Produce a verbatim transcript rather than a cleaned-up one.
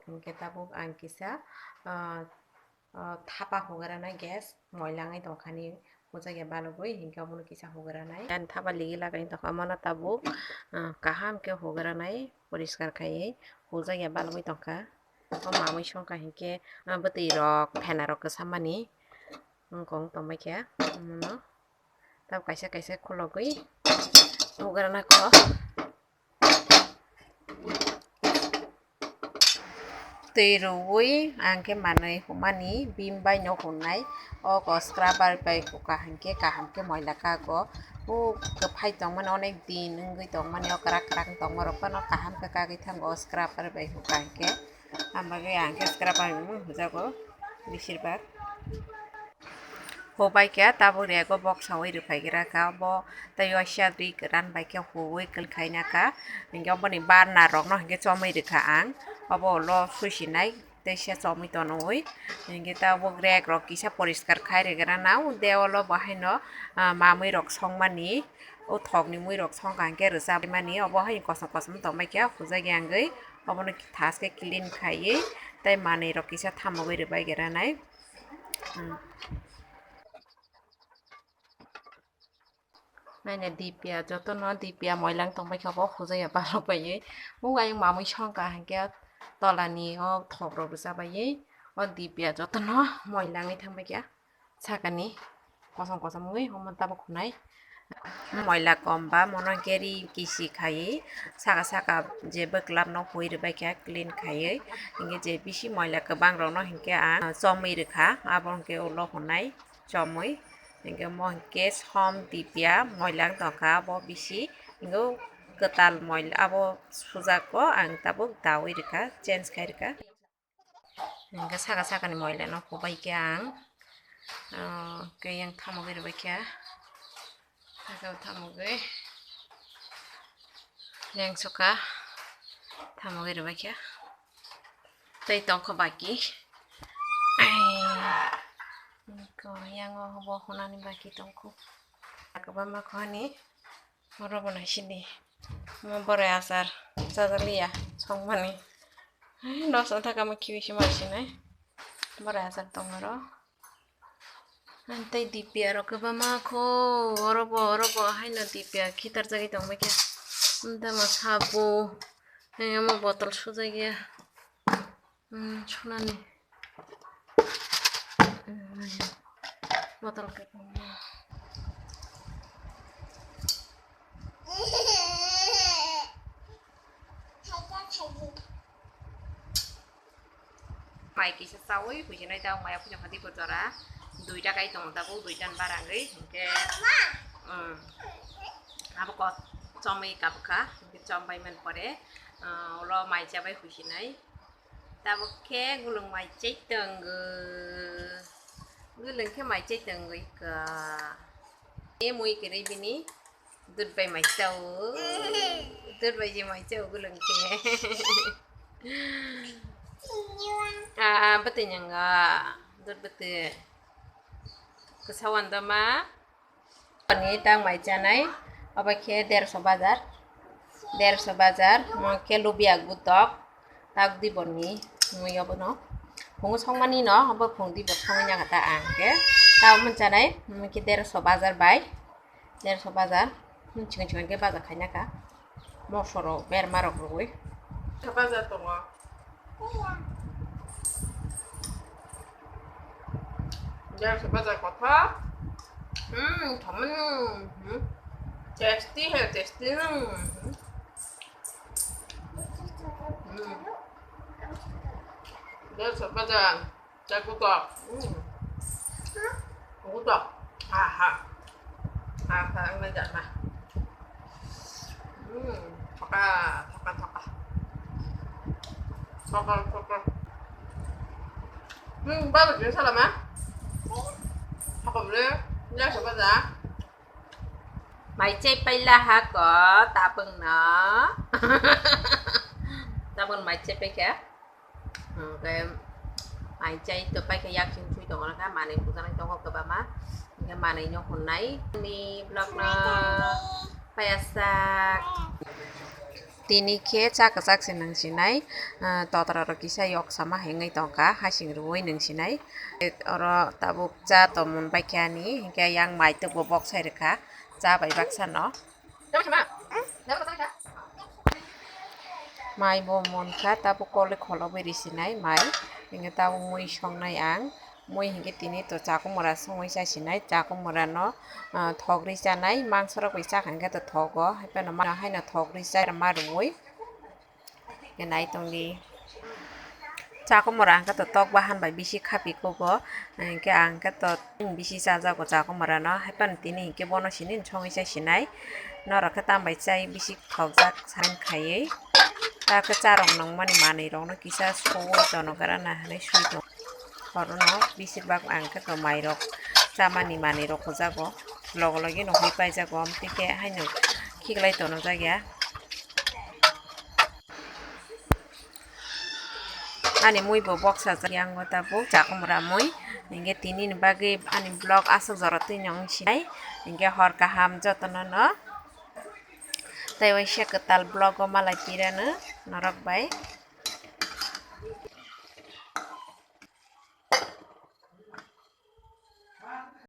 Hinkhe tabuk ang kisa, ah, ah, thapa hugra nai gas moila wngwi tongkha ni hujakya balugwi, hinkhe obono kisa hugra nai. Ani thapa ligi lagai tongkha, omono tabuk, ah, kaham khe hugra nai poriskar khaiwi hujakya balugwi tongkha. O mamwi songkha hinkhe, ah, bwtwi rok phena rok kwsa mani wngkha wng tongbaikha, omono. Tamo kaisa kaisa khologwi hugrana kho. Twi rwui ang khe manwi humani bini bai no hunnai. O ko scrubber bai huka hinkhe kaham khe moila kago. O kwphai tongmani onek din wngwi tongmani o kwrak kwrak tongma rok phano kaham khe kagwi thango o scrubber bai huka hinkhe. Ang bagwi ang khe scrubber bai hujago bisir bak. Hubai khe tabuk rego boksaui rwphai gra kha, obo tei waisa twi kwran bai khe huui kwlwng khaina kha, hinkhe oboni barna rokno hinkhe chomui rwkha ang, obo ulo suisinai teisa chomui tonwi, hinkhe tabuk rek rok kisa poriskar khai rwgranao, dewalo bo haino, ah, mamui rok songmani, o thokni mui rok songkha hinkhe rwchabmani, obo haino kosom kosom tongbai khe hujakya wngwi, obono thaske clean khaiwi tei manwi rok kisa thamogwi rwbai granai. Hmm. Naina dipya, jotono dipya moilang tongbai kha bo hujakya balok baiwi. O ayung mamui songkha hinkhe tolani o thok rok rwchabaiwi o dipya jotono moilangwi thangbai kha sakani kosom kosom wngwi omo tabuk khwnai. Moila kom ba mono hinkhe ri kisi khaiwi saka saka je bwklap no hui rwbai kha clean khaiwi, hinkhe je bisi moila kwbang rok no hinkhe ang chomui rwkha, abo hinkhe ulo hwnai chomui, hinkhe omo hinkhe som dipya moila wng tongkha abo bisi, hinkhe kwtal moila abo sujak o ang tabuk daui rwkha, change khai rwkha. Hinkhe saka sakani moila no hubai khe ang, ah, khe yang thamogwi rwbai kha. Saka o thamogwi yang soka thamogwi rwbai kha. Tei tongkha baki. Ai, ko yang o bo hunani baki tongkhu. Kwbangma kho ani. Oro bo naisidi. Omo borai achar chajaliya songmani. Hai, dos wngkha kamo khibi se mari sinai. Borai achar tongo oro. Tei dipya rok kwbangma kho. Oro bo, oro bo haino dipya khitarjagwi tongbaikha. Tamo sabo. Hai, omo botol sujakya. Hmm, sunani. Hmm, botol khe. Mai kisa chawi huisinai ta mai aphuja khadi ko jora duita kai tongo tabuk duita ni barangwi hinkhe, hmm, abo kok chomwi kabkha hinkhe chombai man pore, ah, ulo mai chabai huisinai. Tabuk khe gulung mai chai tongo. Gulung khe mai chai tongwi ka. E mui kwrwi bini dud bai mai chao. Dud bai je mai chao gulung khe. Ah, bwtwi nyango. Dud bwtwi. Kwsa wanda ma. Ni tang mai chanai, obo khe derso bajar, derso bajar, mo khe lubia gutok, tak di boni mui obono. Phungu songmani no, obo phung di bo songwi nang kha ta ang khe. Ta omo chanai, mo khe derso bajar bai, derso bajar, hmm, chikon chikon khe bajar khaina kha. Moso rok berma rok rwgwi. Khe bajar tongo. Jang se bajar kothok. Hmm, thamani. Hmm. Tasty he, tasty. Hmm. Hmm. Jang se bajar. Chai kutok. Hmm. Kutok. Aha. Aha, ang na jana. Hmm, thoka, thoka, thoka. Thoka, thoka. Hmm, baru je salam ah. Thoka bole, ya coba dah. Mai chai paila ha ko, tabung no. Tabung mai chai paikha. Hwnkhe mai chai to paikha yak sing sui tongo kha, manwi bujanai tongo kwbangma. Hwnkhe manwi no hwnnai. Ni vlog no paiyasak. Tini khe cha kwchak se nwng sinai, ah, totra rok kisa yok sama hengwi tongkha, hasing rwui nwng sinai. Oro tabuk cha tongmung bai khe ani, hinkhe yang mai tokbo bok sai rwkha, cha bai baksa no. Mai bo munkha, tabuk kol kholo bai risinai mai, hinkhe tabuk mui songnai ang. Mui hinkhe tini to chakumura songwi chasinai, chakumura no, ah, thogri chanai, mangso rok bai chakha hinkhe to thogo, haiphano mano haino thogri cha ma rwui. Nai tongdi. Chakumura hinkhe to tok bahan bai bisi khapi kugo, hinkhe ang khe to bisi chajago chakumura no, haiphano tini hinkhe bono sini songwi chasinai. Norok khe tambai chai bisi thokjak san khaiwi. Ta khe charok nangmani manwi rokno kisa suwi tono gra na hinwi sui tongo. Orono bisik bak ang khe to mairok chamani manwi rok hujago, logo logi no hui paijago, amtwi khe haino khiklai tono jakya. Ani mui bo boksa jakya, ang bo tabuk chakumura mui, hinkhe tini ni bagwi ani vlog aswk jora twi nw wng sinai, hinkhe hor kaham jotono no. Tei waisa kwtal vlog o malai pirano norok bai.